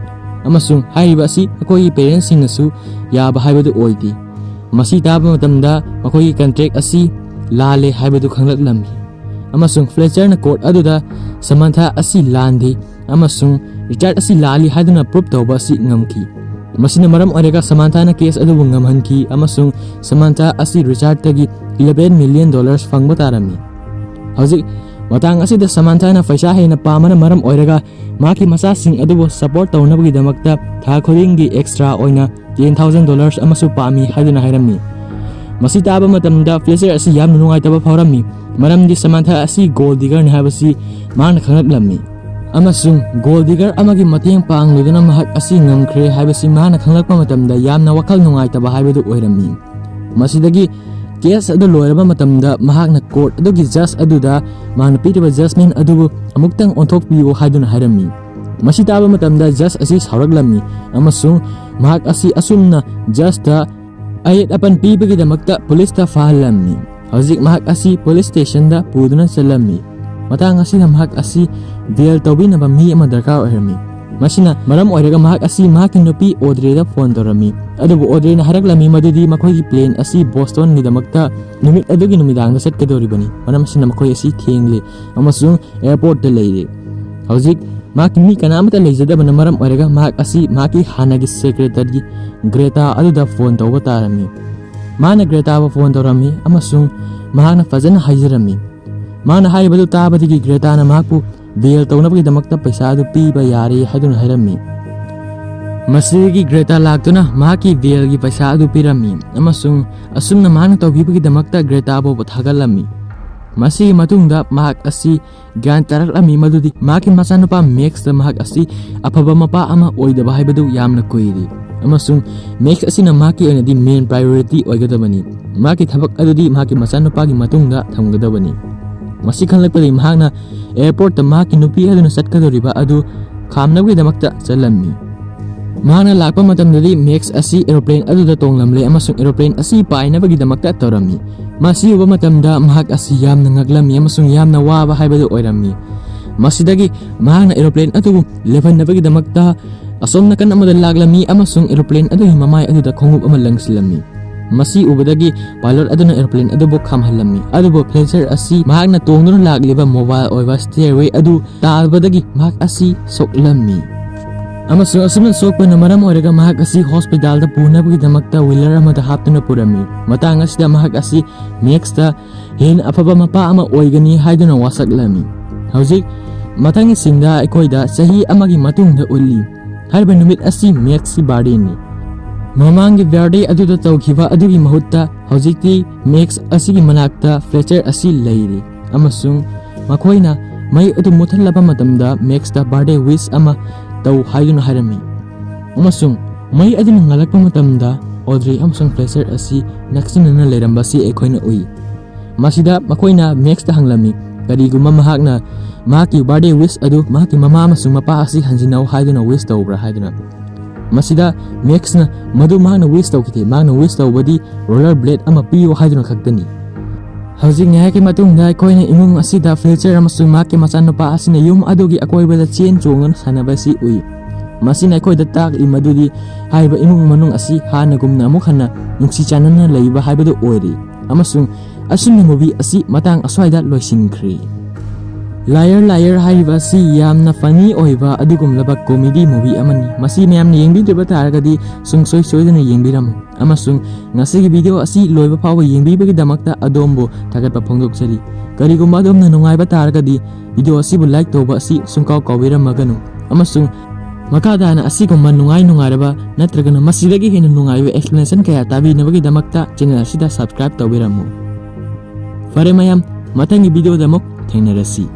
ꯑꯃꯁꯨꯡ ꯍꯥꯏꯔꯤꯕ ꯑꯁꯤ ꯃꯈꯣꯏꯒꯤ ꯄꯦꯔꯦꯟꯁꯁꯤꯡꯅꯁꯨ ꯌꯥꯕ ꯍꯥꯏꯕꯗꯨ ꯑꯣꯏꯗꯦ꯫ ꯃꯁꯤ ꯇꯥꯕ ꯃꯇꯝꯗ ꯃꯈꯣꯏꯒꯤ ꯀꯟꯇ꯭ꯔꯦꯛ ꯑꯁꯤ ꯂꯥꯜꯂꯦ ꯍꯥꯏꯕꯗꯨ ꯈꯪꯂꯛꯂꯝꯃꯤ, ꯑꯃꯁꯨꯡ ꯐ꯭ꯂꯦꯆꯔꯅ ꯀꯣꯔꯠ ꯑꯗꯨꯗ ꯁꯃꯥꯟꯊꯥ ꯑꯁꯤ ꯂꯥꯟꯗꯦ ꯑꯃꯁꯨꯡ ꯔꯤꯆꯥꯔꯗ ꯑꯁꯤ ꯂꯥꯜꯂꯤ ꯍꯥꯏꯗꯨꯅ ꯄ꯭ꯔꯨꯞ ꯇꯧꯕ ꯑꯁꯤ ꯉꯝꯈꯤ꯫ ꯃꯁꯤꯅ ꯃꯔꯝ ꯑꯣꯏꯔꯒ ꯁꯃꯥꯟꯊꯥꯅ ꯀꯦꯁ ꯑꯗꯨꯕꯨ ꯉꯝꯍꯟꯈꯤ ꯑꯃꯁꯨꯡ ꯁꯃꯥꯟꯊꯥ ꯑꯁꯤ ꯔꯤꯆꯥꯔꯗꯇꯒꯤ eleven million dollars ꯐꯪꯕ ꯇꯥꯔꯝꯃꯤ꯫ ꯍꯧꯖꯤꯛ ꯃꯇꯥꯡ ꯑꯁꯤꯗ ꯁꯃꯥꯟꯊꯥꯅ ꯄꯩꯁꯥ ꯍꯦꯟꯅ ꯄꯥꯝꯕꯅ ꯃꯔꯝ ꯑꯣꯏꯔꯒ ꯃꯍꯥꯛꯀꯤ ꯃꯆꯥꯁꯤꯡ ꯑꯗꯨꯕꯨ ꯁꯄꯣꯔꯠ ꯇꯧꯅꯕꯒꯤꯗꯃꯛꯇ ꯊꯥ ꯈꯨꯗꯤꯡꯒꯤ ꯑꯦꯛꯁꯇ꯭ꯔꯥ ꯑꯣꯏꯅ ten thousand dollars ꯑꯃꯁꯨ ꯄꯥꯝꯃꯤ ꯍꯥꯏꯗꯨꯅ ꯍꯥꯏꯔꯝꯃꯤ꯫ ꯃꯁꯤ ꯇꯥꯕ ꯃꯇꯝꯗ ꯐ꯭ꯂꯦꯆꯔ ꯑꯁꯤ ꯌꯥꯝꯅ ꯅꯨꯡꯉꯥꯏꯇꯕ ꯐꯥꯎꯔꯝꯃꯤ, ꯃꯔꯝꯗꯤ ꯁꯃꯥꯟꯊꯥ ꯑꯁꯤ ꯒꯣꯜ ꯗꯤꯒꯔꯅꯤ ꯍꯥꯏꯕꯁꯤ ꯃꯍꯥꯛꯅ ꯈꯪꯂꯛꯂꯝꯃꯤ, ꯑꯃꯁꯨꯡ ꯒꯣꯜ ꯗꯤꯒꯔ ꯑꯃꯒꯤ ꯃꯇꯦꯡ ꯄꯥꯡꯂꯨꯗꯨꯅ ꯃꯍꯥꯛ ꯑꯁꯤ ꯉꯝꯈ꯭ꯔꯦ ꯍꯥꯏꯕꯁꯤ ꯃꯍꯥꯛꯅ ꯈꯪꯂꯛꯄ ꯃꯇꯝꯗ ꯌꯥꯝꯅ ꯋꯥꯈꯜ ꯅꯨꯡꯉꯥꯏꯇꯕ ꯍꯥꯏꯕꯗꯨ ꯑꯣꯏꯔꯝꯃꯤ꯫ ꯃꯁꯤꯗꯒꯤ ꯀꯦꯁ ꯑꯗꯨ ꯂꯣꯏꯔꯕ ꯃꯇꯝꯗ ꯃꯍꯥꯛꯅ ꯀꯣꯔꯠ ꯑꯗꯨꯒꯤ ꯖꯁ ꯑꯗꯨꯗ ꯃꯍꯥꯛꯅ ꯄꯤꯔꯤꯕ ꯖꯁꯃꯦꯟ ꯑꯗꯨꯕꯨ ꯑꯃꯨꯛꯇꯪ ꯑꯣꯟꯊꯣꯛꯄꯤꯌꯨ ꯍꯥꯏꯗꯨꯅ ꯍꯥꯏꯔꯝꯃꯤ꯫ ꯃꯁꯤ ꯇꯥꯕ ꯃꯇꯝꯗ ꯖꯁ ꯑꯁꯤ ꯁꯥꯎꯔꯛꯂꯝꯃꯤ ꯑꯃꯁꯨꯡ ꯃꯍꯥꯛ ꯑꯁꯤ ꯑꯁꯨꯝꯅ ꯖꯁꯇ ꯑꯌꯦꯠ ꯑꯄꯟ ꯄꯤꯕꯒꯤꯗꯃꯛꯇ ꯄꯨꯂꯤꯁꯇ ꯐꯥꯍꯜꯂꯝꯃꯤ꯫ ꯍꯧꯖꯤꯛ ꯃꯍꯥꯛ ꯑꯁꯤ ꯄꯨꯂꯤꯁ ꯁ꯭ꯇꯦꯁꯟꯗ ꯄꯨꯗꯨꯅ ꯆꯠꯂꯝꯃꯤ꯫ ꯃꯇꯥꯡ ꯑꯁꯤꯗ ꯃꯍꯥꯛ ꯑꯁꯤ ꯕꯦꯜ ꯇꯧꯕꯤꯅꯕ ꯃꯤ ꯑꯃ ꯗꯔꯀꯥꯔ ꯑꯣꯏꯔꯝꯃꯤ꯫ ꯃꯁꯤꯅ ꯃꯔꯝ ꯑꯣꯏꯔꯒ ꯃꯍꯥꯛ ꯑꯁꯤ ꯃꯍꯥꯛꯀꯤ ꯅꯨꯄꯤ ꯑꯣꯗ꯭ꯔꯦꯗ ꯐꯣꯟ ꯇꯧꯔꯝꯃꯤ꯫ ꯑꯗꯨꯕꯨ ꯑꯣꯗ꯭ꯔꯦꯅ ꯍꯥꯏꯔꯛꯂꯝꯃꯤ ꯃꯗꯨꯗꯤ ꯃꯈꯣꯏꯒꯤ ꯄ꯭ꯂꯦꯟ ꯑꯁꯤ ꯕꯣꯁꯇꯣꯟꯒꯤꯗꯃꯛꯇ ꯅꯨꯃꯤꯠ ꯑꯗꯨꯒꯤ ꯅꯨꯃꯤꯗꯥꯡꯗ ꯆꯠꯀꯗꯧꯔꯤꯕꯅꯤ꯫ ꯃꯔꯝ ꯑꯁꯤꯅ ꯃꯈꯣꯏ ꯑꯁꯤ ꯊꯦꯡꯂꯦ ꯑꯃꯁꯨꯡ ꯑꯦꯌꯔꯄꯣꯔꯠꯇ ꯂꯩꯔꯦ꯫ ꯍꯧꯖꯤꯛ ꯃꯍꯥꯛꯀꯤ ꯃꯤ ꯀꯅꯥ ꯑꯃꯠꯇ ꯂꯩꯖꯗꯕꯅ ꯃꯔꯝ ꯑꯣꯏꯔꯒ ꯃꯍꯥꯛ ꯑꯁꯤ ꯃꯍꯥꯛꯀꯤ ꯍꯥꯟꯅꯒꯤ ꯁꯦꯀ꯭ꯔꯦꯇꯔꯤ ꯒ꯭ꯔꯦꯇꯥ ꯑꯗꯨꯗ ꯐꯣꯟ ꯇꯧꯕ ꯇꯥꯔꯝꯃꯤ꯫ ꯃꯥꯅ ꯒ꯭ꯔꯦꯇꯥꯕꯨ ꯐꯣꯟ ꯇꯧꯔꯝꯃꯤ ꯑꯃꯁꯨꯡ ꯃꯍꯥꯛꯅ ꯐꯖꯅ ꯍꯥꯏꯖꯔꯝꯃꯤ꯫ ꯃꯥꯅ ꯍꯥꯏꯔꯤꯕꯗꯨ ꯇꯥꯕꯗꯒꯤ ꯒ꯭ꯔꯦꯇꯥꯅ ꯃꯍꯥꯛꯄꯨ ꯕꯦꯜ ꯇꯧꯅꯕꯒꯤꯗꯃꯛꯇ ꯄꯩꯁꯥ ꯑꯗꯨ ꯄꯤꯕ ꯌꯥꯔꯦ ꯍꯥꯏꯗꯨꯅ ꯍꯥꯏꯔꯝꯃꯤ꯫ ꯃꯁꯤꯗꯒꯤ ꯒ꯭ꯔꯦꯇꯥ ꯂꯥꯛꯇꯨꯅ ꯃꯍꯥꯛꯀꯤ ꯕꯦꯜꯒꯤ ꯄꯩꯁꯥ ꯑꯗꯨ ꯄꯤꯔꯝꯃꯤ ꯑꯃꯁꯨꯡ ꯑꯁꯨꯝꯅ ꯃꯍꯥꯛꯅ ꯇꯧꯕꯤꯕꯒꯤꯗꯃꯛꯇ ꯒ꯭ꯔꯦꯇꯥꯕꯨ ꯊꯥꯒꯠꯂꯝꯃꯤ꯫ ꯃꯁꯤꯒꯤ ꯃꯇꯨꯡꯗ ꯃꯍꯥꯛ ꯑꯁꯤ ꯒ꯭ꯌꯥꯟ ꯇꯥꯔꯛꯂꯝꯃꯤ ꯃꯗꯨꯗꯤ ꯃꯍꯥꯛꯀꯤ ꯃꯆꯥꯅꯨꯄꯥ ꯃꯦꯛꯁꯇ ꯃꯍꯥꯛ ꯑꯁꯤ ꯑꯐꯕ ꯃꯄꯥ ꯑꯃ ꯑꯣꯏꯗꯕ ꯍꯥꯏꯕꯗꯨ ꯌꯥꯝꯅ ꯀꯨꯏꯔꯦ, ꯑꯃꯁꯨꯡ ꯃꯦꯛꯁ ꯑꯁꯤꯅ ꯃꯍꯥꯛꯀꯤ ꯑꯣꯏꯅꯗꯤ ꯃꯦꯟ ꯄ꯭ꯔꯥꯏꯌꯣꯔꯤꯇꯤ ꯑꯣꯏꯒꯗꯕꯅꯤ꯫ ꯃꯍꯥꯛꯀꯤ ꯊꯕꯛ ꯑꯗꯨꯗꯤ ꯃꯍꯥꯛꯀꯤ ꯃꯆꯥꯅꯨꯄꯥꯒꯤ ꯃꯇꯨꯡꯗ ꯊꯝꯒꯗꯕꯅꯤ꯫ ꯃꯁꯤ ꯈꯪꯂꯛꯄꯗꯒꯤ ꯃꯍꯥꯛꯅ ꯑꯦꯌꯔꯄꯣꯔꯠꯇ ꯃꯍꯥꯛꯀꯤ ꯅꯨꯄꯤ ꯑꯗꯨꯅ ꯆꯠꯀꯗꯧꯔꯤꯕ ꯑꯗꯨ ꯈꯥꯝꯅꯕꯒꯤꯗꯃꯛꯇ ꯆꯠꯂꯝꯃꯤ꯫ ꯃꯍꯥꯛꯅ ꯂꯥꯛꯄ ꯃꯇꯝꯗꯗꯤ ꯃꯦꯛꯁ ꯑꯁꯤ ꯑꯦꯔꯣꯄ꯭ꯂꯦꯟ ꯑꯗꯨꯗ ꯇꯣꯡꯂꯝꯂꯦ ꯑꯃꯁꯨꯡ ꯑꯦꯔꯣꯄ꯭ꯂꯦꯟ ꯑꯁꯤ ꯄꯥꯏꯅꯕꯒꯤꯗꯃꯛꯇ ꯇꯧꯔꯝꯃꯤ꯫ ꯃꯁꯤ ꯎꯕ ꯃꯇꯝꯗ ꯃꯍꯥꯛ ꯑꯁꯤ ꯌꯥꯝꯅ ꯉꯛꯂꯝꯃꯤ ꯑꯃꯁꯨꯡ ꯌꯥꯝꯅ ꯋꯥꯕ ꯍꯥꯏꯕꯗꯨ ꯑꯣꯏꯔꯝꯃꯤ꯫ ꯃꯁꯤꯗꯒꯤ ꯃꯍꯥꯛꯅ ꯑꯦꯔꯣꯄ꯭ꯂꯦꯟ ꯑꯗꯨꯕꯨ ꯂꯦꯞꯍꯟꯅꯕꯒꯤꯗꯃꯛꯇ ꯑꯁꯣꯝ ꯅꯥꯀꯟ ꯑꯃꯗ ꯂꯥꯛꯂꯝꯃꯤ ꯑꯃꯁꯨꯡ ꯑꯦꯔꯣꯄ꯭ꯂꯦꯟ ꯑꯗꯨꯒꯤ ꯃꯃꯥꯏ ꯑꯗꯨꯗ ꯈꯣꯡꯎꯞ ꯑꯃ ꯂꯪꯁꯤꯜꯂꯝꯃꯤ꯫ ꯃꯁꯤ ꯎꯕꯗꯒꯤ ꯄꯥꯏꯂꯣꯠ ꯑꯗꯨꯅ ꯑꯦꯔꯣꯄ꯭ꯂꯦꯟ ꯑꯗꯨꯕꯨ ꯈꯥꯝꯍꯜꯂꯝꯃꯤ, ꯑꯗꯨꯕꯨ ꯐ꯭ꯂꯦꯆꯔ ꯑꯁꯤ ꯃꯍꯥꯛꯅ ꯇꯣꯡꯗꯨꯅ ꯂꯥꯛꯂꯤꯕ ꯃꯣꯕꯥꯏꯜ ꯑꯣꯏꯕ ꯁ꯭ꯇꯦꯌꯔꯋꯦ ꯑꯗꯨ ꯇꯥꯕꯗꯒꯤ ꯃꯍꯥꯛ ꯑꯁꯤ ꯁꯣꯛꯂꯝꯃꯤ꯫ ꯑꯃꯁꯨꯡ ꯑꯁꯨꯝꯅ ꯁꯣꯛꯄꯅ ꯃꯔꯝ ꯑꯣꯏꯔꯒ ꯃꯍꯥꯛ ꯑꯁꯤ ꯍꯣꯁꯄꯤꯇꯥꯜꯗ ꯄꯨꯅꯕꯒꯤꯗꯃꯛꯇ ꯋꯤꯂꯔ ꯑꯃꯗ ꯍꯥꯞꯇꯨꯅ ꯄꯨꯔꯝꯃꯤ꯫ ꯃꯇꯥꯡ ꯑꯁꯤꯗ ꯃꯍꯥꯛ ꯑꯁꯤ ꯃꯦꯛꯁꯇ ꯍꯦꯟꯅ ꯑꯐꯕ ꯃꯄꯥ ꯑꯃ ꯑꯣꯏꯒꯅꯤ ꯍꯥꯏꯗꯨꯅ ꯋꯥꯁꯛꯂꯝꯃꯤ꯫ ꯍꯧꯖꯤꯛ ꯃꯊꯪꯒꯤ ꯁꯤꯟꯗ ꯑꯩꯈꯣꯏꯗ ꯆꯍꯤ ꯑꯃꯒꯤ ꯃꯇꯨꯡꯗ ꯎꯠꯂꯤ꯫ ꯍꯥꯏꯔꯤꯕ ꯅꯨꯃꯤꯠ ꯑꯁꯤ ꯃꯦꯛꯁꯀꯤ ꯕꯥꯔꯗꯦꯅꯤ꯫ ꯃꯃꯥꯡꯒꯤ ꯕꯥꯔꯗꯦ ꯑꯗꯨꯗ ꯇꯧꯈꯤꯕ ꯑꯗꯨꯒꯤ ꯃꯍꯨꯠꯇ ꯍꯧꯖꯤꯛꯇꯤ ꯃꯦꯛꯁ ꯑꯁꯤꯒꯤ ꯃꯅꯥꯛꯇ ꯐ꯭ꯂꯦꯆꯔ ꯑꯁꯤ ꯂꯩꯔꯤ ꯑꯃꯁꯨꯡ ꯃꯈꯣꯏꯅ ꯃꯩ ꯑꯗꯨ ꯃꯨꯠꯊꯠꯂꯕ ꯃꯇꯝꯗ ꯃꯦꯛꯁꯇ ꯕꯥꯔꯗꯦ ꯋꯤꯁ ꯑꯃ ꯇꯧ ꯍꯥꯏꯗꯨꯅ ꯍꯥꯏꯔꯝꯃꯤ꯫ ꯑꯃꯁꯨꯡ ꯃꯩ ꯑꯗꯨꯅ ꯉꯥꯜꯂꯛꯄ ꯃꯇꯝꯗ ꯑꯣꯗ꯭ꯔꯤ ꯑꯃꯁꯨꯡ ꯐ꯭ꯂꯦꯆꯔ ꯑꯁꯤ ꯅꯛꯁꯤꯟꯅꯅ ꯂꯩꯔꯝꯕꯁꯤ ꯑꯩꯈꯣꯏꯅ ꯎꯏ꯫ ꯃꯁꯤꯗ ꯃꯈꯣꯏꯅ ꯃꯦꯛꯁꯇ ꯍꯪꯂꯝꯃꯤ, ꯀꯔꯤꯒꯨꯝꯕ ꯃꯍꯥꯛꯅ ꯃꯍꯥꯛꯀꯤ ꯕꯥꯔꯗꯦ ꯋꯤꯁ ꯑꯗꯨ ꯃꯍꯥꯛꯀꯤ ꯃꯃꯥ ꯑꯃꯁꯨꯡ ꯃꯄꯥ ꯑꯁꯤ ꯍꯟꯖꯤꯟꯅꯧ ꯍꯥꯏꯗꯨꯅ ꯋꯤꯁ ꯇꯧꯕ꯭ꯔꯥ ꯍꯥꯏꯗꯨꯅ꯫ ꯃꯁꯤꯗ ꯃꯦꯛꯁꯅ ꯃꯗꯨ ꯃꯍꯥꯛꯅ ꯋꯤꯁ ꯇꯧꯈꯤꯗꯦ, ꯃꯍꯥꯛꯅ ꯋꯤꯁ ꯇꯧꯕꯗꯤ ꯔꯣꯂꯔ ꯕ꯭ꯂꯦꯗ ꯑꯃ ꯄꯤꯌꯨ ꯍꯥꯏꯗꯨꯅ ꯈꯛꯇꯅꯤ꯫ ꯍꯧꯖꯤꯛ ꯉꯥꯏꯍꯥꯛꯀꯤ ꯃꯇꯨꯡꯗ ꯑꯩꯈꯣꯏꯅ ꯏꯃꯨꯡ ꯑꯁꯤꯗ ꯐꯤꯜꯆꯔ ꯑꯃꯁꯨꯡ ꯃꯍꯥꯛꯀꯤ ꯃꯆꯥꯅꯨꯄꯥ ꯑꯁꯤꯅ ꯌꯨꯝ ꯑꯗꯨꯒꯤ ꯑꯀꯣꯏꯕꯗ ꯆꯦꯟ ꯆꯣꯡꯗꯨꯅ ꯁꯥꯟꯅꯕ ꯑꯁꯤ ꯎꯏ꯫ ꯃꯁꯤꯅ ꯑꯩꯈꯣꯏꯗ ꯇꯥꯛꯂꯤ ꯃꯗꯨꯗꯤ ꯍꯥꯏꯔꯤꯕ ꯏꯃꯨꯡ ꯃꯅꯨꯡ ꯑꯁꯤ ꯍꯥꯟꯅꯒꯨꯝꯅ ꯑꯃꯨꯛ ꯍꯟꯅ ꯅꯨꯡꯁꯤ ꯆꯥꯟꯅꯅ ꯂꯩꯕ ꯍꯥꯏꯕꯗꯨ ꯑꯣꯏꯔꯤ꯫ ꯑꯃꯁꯨꯡ ꯑꯁꯨꯝꯅ movie ꯑꯁꯤ ꯃꯇꯥꯡ ꯑꯁ꯭ꯋꯥꯏꯗ ꯂꯣꯏꯁꯤꯟꯈ꯭ꯔꯤ꯫ Liar Liar ꯍꯥꯏꯔꯤꯕ ꯑꯁꯤ ꯌꯥꯝꯅ funny ꯑꯣꯏꯕ ꯑꯗꯨꯒꯨꯝꯂꯕ comedy movie ꯑꯃꯅꯤ꯫ ꯃꯁꯤ ꯃꯌꯥꯝꯅ ꯌꯦꯡꯕꯤꯗ꯭ꯔꯤꯕ ꯇꯥꯔꯒꯗꯤ ꯁꯨꯡꯁꯣꯏ ꯁꯣꯏꯗꯅ ꯌꯦꯡꯕꯤꯔꯝꯃꯨ꯫ ꯑꯃꯁꯨꯡ ꯉꯁꯤꯒꯤ video ꯑꯁꯤ ꯂꯣꯏꯕ ꯐꯥꯎꯕ ꯌꯦꯡꯕꯤꯕꯒꯤꯗꯃꯛꯇ ꯑꯗꯣꯝꯕꯨ ꯊꯥꯒꯠꯄ ꯐꯣꯡꯗꯣꯛꯆꯔꯤ꯫ ꯀꯔꯤꯒꯨꯝꯕ ꯑꯗꯣꯝꯅ ꯅꯨꯡꯉꯥꯏꯕ ꯇꯥꯔꯒꯗꯤ video ꯑꯁꯤꯕꯨ like ꯇꯧꯕ ꯑꯁꯤ ꯁꯨꯡꯀꯥꯎ ꯀꯥꯎꯕꯤꯔꯝꯃꯒꯅꯨ꯫ ꯑꯃꯁꯨꯡ ꯃꯈꯥ ꯇꯥꯅ ꯑꯁꯤꯒꯨꯝꯕ ꯅꯨꯡꯉꯥꯏ ꯅꯨꯡꯉꯥꯏꯔꯕ ꯅꯠꯇ꯭ꯔꯒꯅ ꯃꯁꯤꯗꯒꯤ ꯍꯦꯟꯅ ꯅꯨꯡꯉꯥꯏꯕ explanation ꯀꯌꯥ ꯇꯥꯕꯤꯅꯕꯒꯤꯗꯃꯛꯇ channel ꯑꯁꯤꯗ subscribe ꯇꯧꯕꯤꯔꯝꯃꯨ꯫ ꯐꯔꯦ ꯃꯌꯥꯝ, ꯃꯊꯪꯒꯤ videoꯗ ꯑꯃꯨꯛ ꯊꯦꯡꯅꯔꯁꯤ꯫